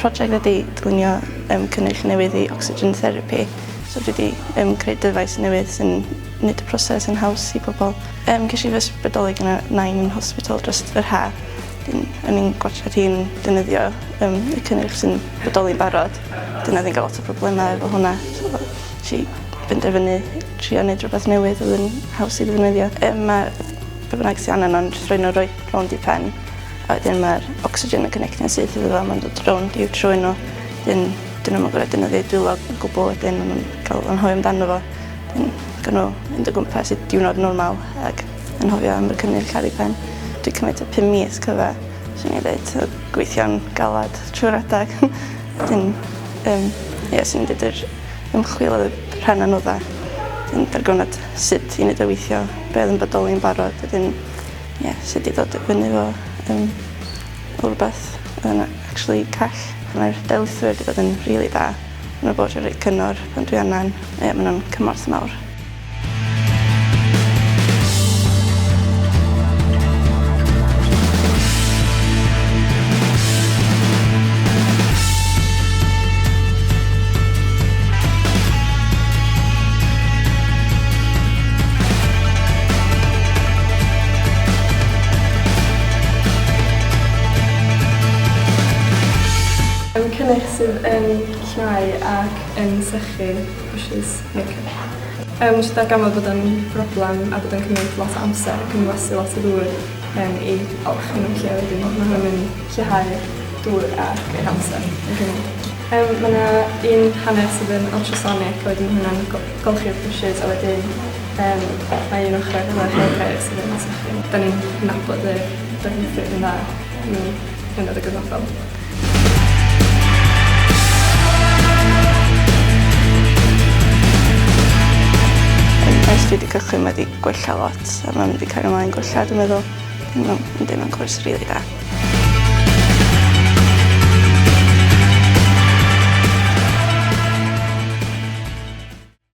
Prosiect ydy dylunio cynnyrch newydd i oxygen therapy. So dwi wedi creu dyfais newydd sy'n wneud y proses yn haws i pobl. Ces i fy ysbrydoli gyda nain yn hospital dros yr ha. Dyn, o'n i'n gwatsiad hi'n defnyddio y cynnyrch sy'n bodoli'n barod. Dyna oedd hi'n cael lot o problemau efo hwnna. So, nes i benderfynu trio wneud rhywbeth newydd oedd yn haws i ddefnyddio. Mae be bynnag sy'n angen o'n jyst rhoi nhw roi rownd i pen. A wedyn mae'r oxygen yn connectio'n syth iddo fo, mae'n dod rownd i'w trwyn nhw. Dyn, dyn nhw'n gorfod defnyddio dwylo o gwbl wedyn, maen nhw'n cael anghofio amdano fo. Dyn, gawn nhw fynd o gwmpas i diwrnod normal ac anghofio am y cynnyrch ar eu pen. Dwi'n cymryd tua 5 mis cyfa, swn i'n dweud, so gweithio'n galad trwy'r adag. Dyn, ie, swn i'n dweud yr ymchwil oedd y rhan anodda. Dyn, darganfod sut i wneud o weithio, be oedd yn bodoli yn barod, wedyn ie, sut i ddod fyny efo o rwbath oedd yn actually call. Mae'r darlithwyr wedi bod yn rili da. Maen nhw bod yn rhoi cyngor pan dwi angen. Ie, maen nhw'n cymorth mawr. Cynnyrch sydd yn llnau ac yn sychu brwsys make-up. Nes i darganfod bod o'n broblem a bod o'n cymryd lot o amser ac yn wastu lot o ddŵr i olchi nhw 'lly a wedyn ma' hwn yn lleihau'r dŵr ac yr amser yn cymryd. Mae 'na un hanner sydd yn ultrasonic a wedyn ma' hwnna'n golchi'r brwsys a wedyn mae un ochr efo hair dryer sydd yn sychu. Da ni'n nabod y darlithwyr yn dda, maen nhw'n hynod o gefnogol. Ers dwi 'di cychwyn mae 'di gwella lot a mae'n mynd i cario mlaen gwella dwi'n meddwl. Yndi mae'n cwrs rili da.